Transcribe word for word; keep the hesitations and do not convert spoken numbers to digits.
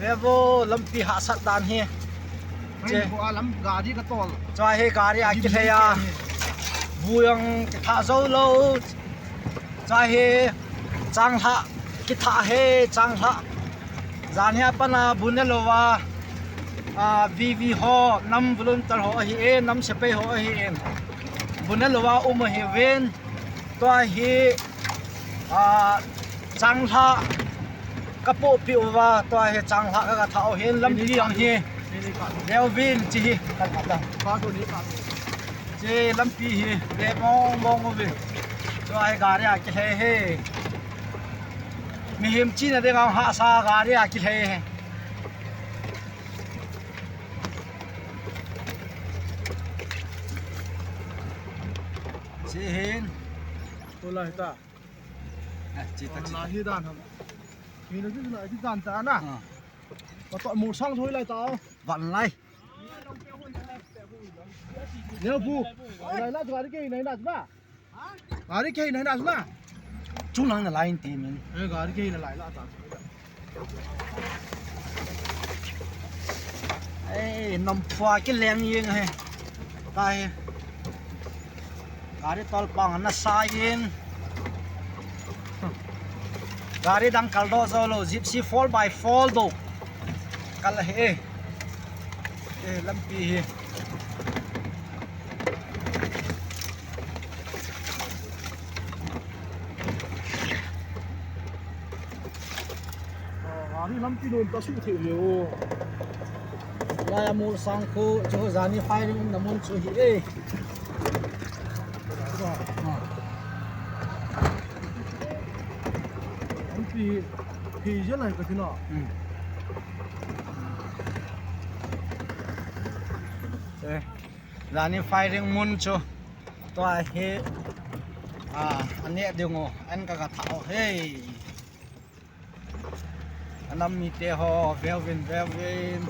Vevo lampi hahsat dan hi. Che. Lampi a lam gari ka tol. Chua hi gari a kilhei a. Bui ang kitha jou lou. Chua hi changlhah kitha hi, changlhah. Jan hi a pat a bu ne lou a, a, V V ho, nam volunteer ho ahi e, nam sepai ho ahi e. Bu ne lou a um ahi uvin. Tua hi, a, changlhah ka pohpeh uva, tua hi changlhah ka, ka thah u hin, lampi ang hi. Veuvin chi hi. Che lampi hi le mong mong uvin. Tua hi gari a kilhei hi. Mihem chena ding a hahsa gari a kilhei hi. Che hin. Tulai ta. Ah, che ta, che ta. Hi dan ham. Hi na, hi na, hi dan ta na. Ah. Pato mo sang thoi lai ta. Van lai. Neo bu. Lai na gari ke na na na. Gari ke na na na. Chung lang na lai ti min. Eh, gari ke na lai la ta. Eh, nam phua ke leng yeng he. Ta he. Gari tol pang na sa yin. Gari dang kal do zo lo, Gypsy four by four do. Kal he. Eh, lampi hi. Ah, gari lampi lom ta su thei le o. Lai a mol sang khu chu jani firing na mun chu hi e. Ah. Lampi hi je lai ka tina. Hmm. Eh. Jani firing mun chu. Tua hi, a, ane ding u, an ka ka thah u, hei. Anam mite ho, veuvin, veuvin.